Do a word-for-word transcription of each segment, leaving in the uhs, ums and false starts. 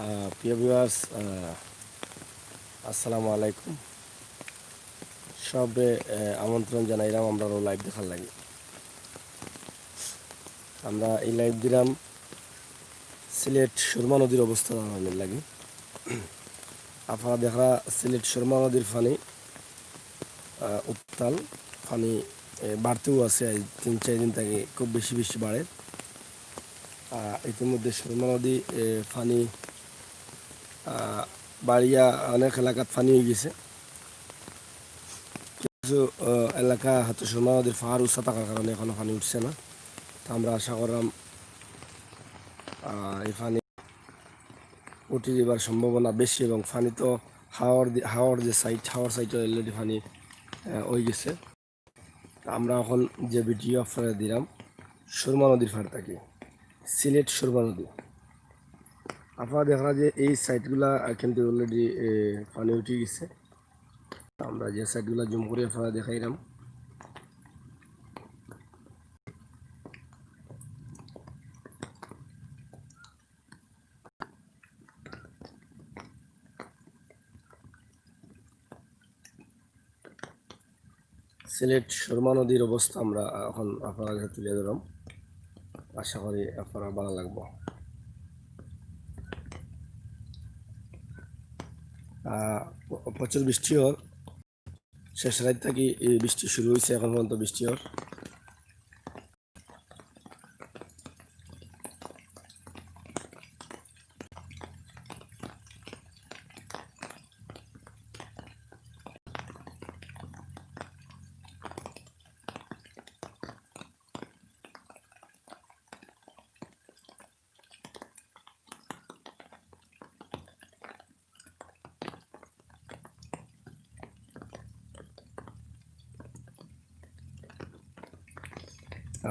আহ, প্রিয় ভিউয়ার্স, আহ, আসসালামু আলাইকুম। সবে, আহ, আমন্ত্রণ জানাইলাম আমরার live দেখার লাগি। আমরা এই live দিলাম সিলেট সুরমা নদীর অবস্থা জানানোর লাগি। আপনারা দেখরা সিলেট সুরমা নদীর পানি আহ, উত্তাল, পানি, এ, বাড়তেও আছে। এই তিন চার দিন থাকি খুব বেশি বেশি বাড়ে। আহ, ইতিমধ্যে সুরমা নদী, এ, পানি, আহ, বাড়িয়া অনেক এলাকাত পানি অইগেছে। কিছু, আহ, এলাকা হয়তো সুরমা নদীর পাহাড় উঁচা থাকার কারণে এখনো পানি উঠছে না। তো আমরা আশা করলাম, আহ, এই পানি উঠি যাইবার সম্ভাবনা বেশি এবং পানি তো হাওর দি-, হাওর যে side, হাওর side-এ already পানি, আহ, অইগেছে। আমরা এখন যে ভিডিও আপনারা দিলাম সুরমা নদীর পাড় থাকি, সিলেট সুরমা নদী। আপনারা দেখরা যে এই side-গুলা, আহ, কিন্তু already, এ, পানি উঠি গেছে। আমরা যে side-গুলা zoom করি আপনারা দেখাইলাম। সিলেট সুরমা নদীর অবস্থা আমরা এখন আপনারা কাছে তুলে ধরলাম। আশা করি আপনারা ভালা লাগবো। আহ, প-, প্রচুর বৃষ্টি অর, শেষ রাইত থাকি এই বৃষ্টি শুরু অইছে, এখন পর্যন্ত বৃষ্টি অর।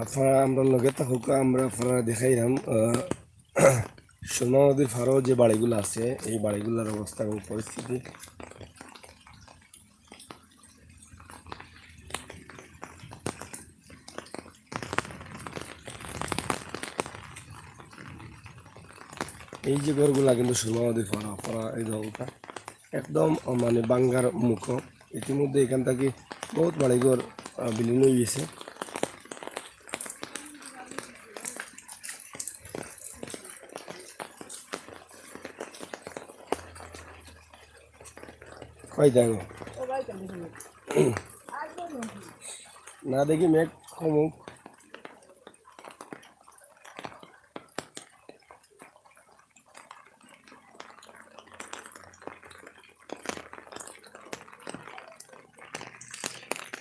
আপনারা আমরার লগে থাকুক্কা, আমরা আপনারারে দেখাইলাম, আহ, সুরমা নদীর পাড়ো যে বাড়িগুলা আছে, এই বাড়িগুলার অবস্থা এবং পরিস্থিতি। এই যে ঘরগুলা কিন্তু সুরমা নদীর পাড়ো, পাড়ো এই ঘরগুলা একদম, আহ, মানে ভাঙ্গার মুখো। ইতিমধ্যে এখান থাকি বহুত বাড়িঘর, আহ, বিলীন অইগেছে। কই যাইবো? না দেখি মেঘ কমুক।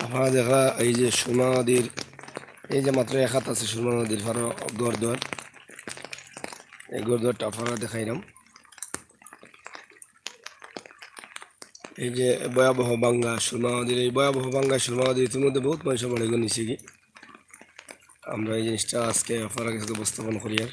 আপনারা দেখরা এই যে সুরমা নদীর, এই যে মাত্র এক হাত আছে সুরমা নদীর পাড়ো ঘরদুয়ার, এই ঘরদুয়ারটা আপনারারে দেখাইলাম। এই যে ভয়াবহ ভাঙ্গা সুরমা নদীর, এই ভয়াবহ ভাঙ্গা সুরমা নদীর ইতিমধ্যে বহুত মানুষর বাড়িঘর নিছে গি। আমরা এই জিনিসটা আজকে আপনারার কাছে উপস্থাপন করিয়ার।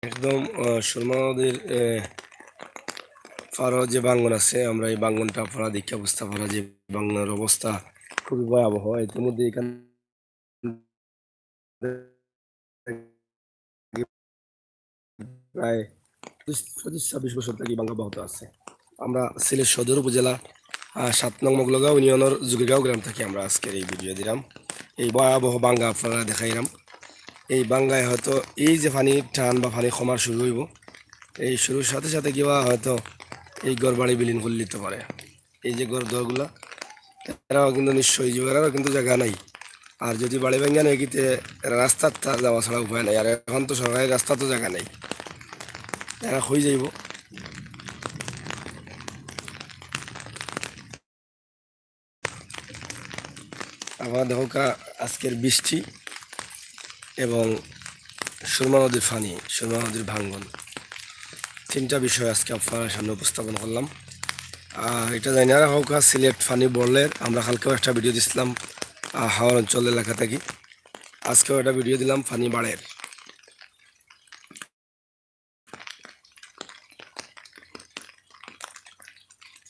একদম, আহ, সুরমা নদীর, আহ, পাড়ো যে ভাঙ্গন আছে, আমরা এই ভাঙ্গনটা আপনারা দেখিয়া বুঝতা পাররা যে ভাঙ্গনর অবস্থা খুবই ভয়াবহ। ইতিমধ্যে এখান প্রায় পঁচিশ, পঁচিশ ছাব্বিশ বছর থাকি ভাঙ্গা অব্যাহত আছে। আমরা সিলেট সদর উপজেলা, আহ, সাত নং মগলগাঁও ইউনিয়নর জুগিরগাঁও গ্রাম থাকি আমরা আজকের এই ভিডিও দিলাম। এই ভয়াবহ ভাঙ্গা আপনারারে দেখাইলাম। এই ভাঙ্গায় হয়তো এই যে পানির টান বা পানি কমার শুরু অইবো, এই শুরুর সাথে সাথে কিবা হয়তো এই ঘরবাড়ি বিলীন করিলিতো পারে। এই যে ঘরদুয়ারগুলা, এরাও কিন্তু নিঃস্ব অইযিবো, এরারও কিন্তু জাগা নাই। আর যদি বাড়ি ভাঙ্গা নেয় কিতে, এরা রাস্তাত তার যাওয়া ছাড়া উপায় নাই। আর এখন তো সরকারি রাস্তাত তো জাগা নাই, এরা কই যাইবো? আপনারা দেখউক্কা আজকের বৃষ্টি এবং সুরমা নদীর পানি, সুরমা নদীর ভাঙ্গন, তিনটা বিষয় আজকে আপনারার সামনে উপস্থাপন করলাম। আহ, এটা জানি না হোক, সিলেট পানি বাড়লের, আমরা কালকেও একটা ভিডিও দিছিলাম, আহ, হাওর অঞ্চল এলাকা থাকি। আজকেও একটা ভিডিও দিলাম পানি বাড়ের।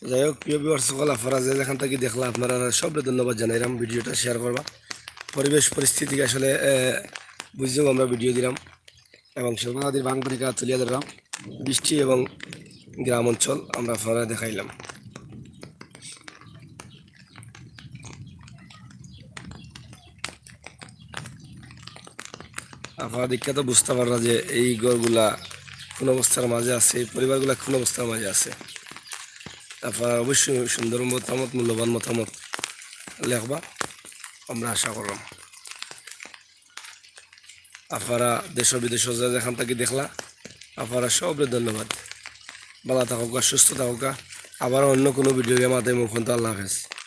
যাই হোক, প্রিয় ভিউয়ার্স সকল, আপনারা যে যেখান থাকি দেখলা, আপনারা সবরে ধন্যবাদ জানাইলাম। ভিডিওটা শেয়ার করবা। পরিবেশ পরিস্থিতি আসলে, আহ, বুঝেও আমরা ভিডিও দিলাম এবং সর্বনাদির বাংবাড়ি কাতুলিয়া ধরলাম, বৃষ্টি এবং গ্রাম অঞ্চল আমরা আপনারা দেখাইলাম। আপনারা দেখে তো বুঝতে পাররা যে এই ঘরগুলা কোন অবস্থার মাঝে আছে, এই পরিবারগুলা কোন অবস্থার মাঝে আছে। আপনারা অবশ্যই সুন্দর মতামত, মূল্যবান মতামত লেখবা, আমরা আশা করলাম। আপনারা দেশ বিদেশ যে যেখান থাকি দেখলা, আপনারা সবরে ধন্যবাদ। ভালা থাকুকা, সুস্থ থাকুকা। আবার অন্য কোনো ভিডিও মাঝে মুখ। আল্লাহ হাফেজ।